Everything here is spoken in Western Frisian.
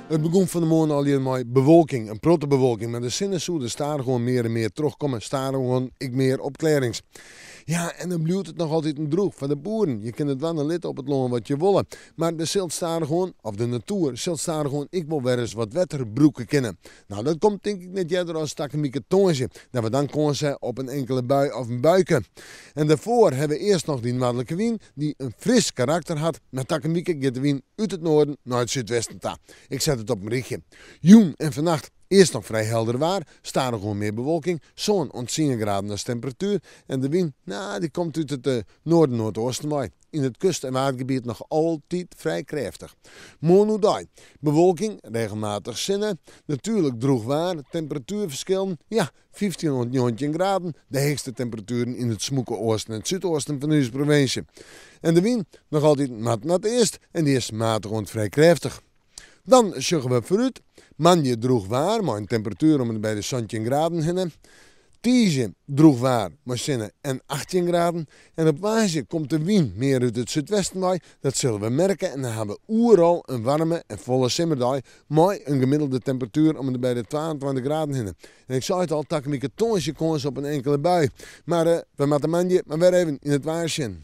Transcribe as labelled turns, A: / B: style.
A: It begûn fan 'e moarn allegear mei bewolking, in protte bewolking, mar de sinne soe der stadichoan mear en mear trochkomme, stadichoan ek mear opklearrings. Ja, en dan bliuwt it noch altiten drûch foar de boeren. Je kinne dwaan en litte op it lân wat je wolle, mar der sil stadichoan, of de natoer sil stadichoan ek wol wer ris wat wetter brûke kinne. No, dat komt tink ik net earder as takom wike tongersdei, dat we dan kâns ha op in inkele bui of in buike. En dêrfoar ha we earst noch dy noardlike wyn, dy't in fris karakter hat, mar takom wike giet de wyn út it noarden nei it súdwesten ta. Ik set it op in rychje. Jûn en fannacht earst noch frij helder waar, stadichoan mear bewolking, sân oant tsien graden as temperatuer en de wyn, no, dy komt út it noarden-noardoosten wei. Yn it kust en waadgebiet noch altyd frij krêftich. Moarn oerdei, bewolking, regelmatich sinne, natuerlik drûch waar, temperatuerferskillen, ja, 15 oant 19 graden, de heechste temperatueren yn it smûke oasten en súdoasten fan ús provinsje. En de wyn, noch altyd noard-noardeast en dy is matich oant frij krêftich. Dan sjogge we foarút, moandei drûch waar mei in temperatuer om en by de 17 graden hinne. Tiisdei drûch waar mei sinne en 18 graden. En op woansdei komt de wyn mear út it súdwesten wei. Dat sille we merke en dan ha we oeral in waarme en folle simmerdei mei in gemiddelde temperatuer om en by de 22 graden hinne. En ik sei it al, takom wike tongersdei kâns op in inkele bui. Mar we moatte moandei mar wer even yn it waar sjen.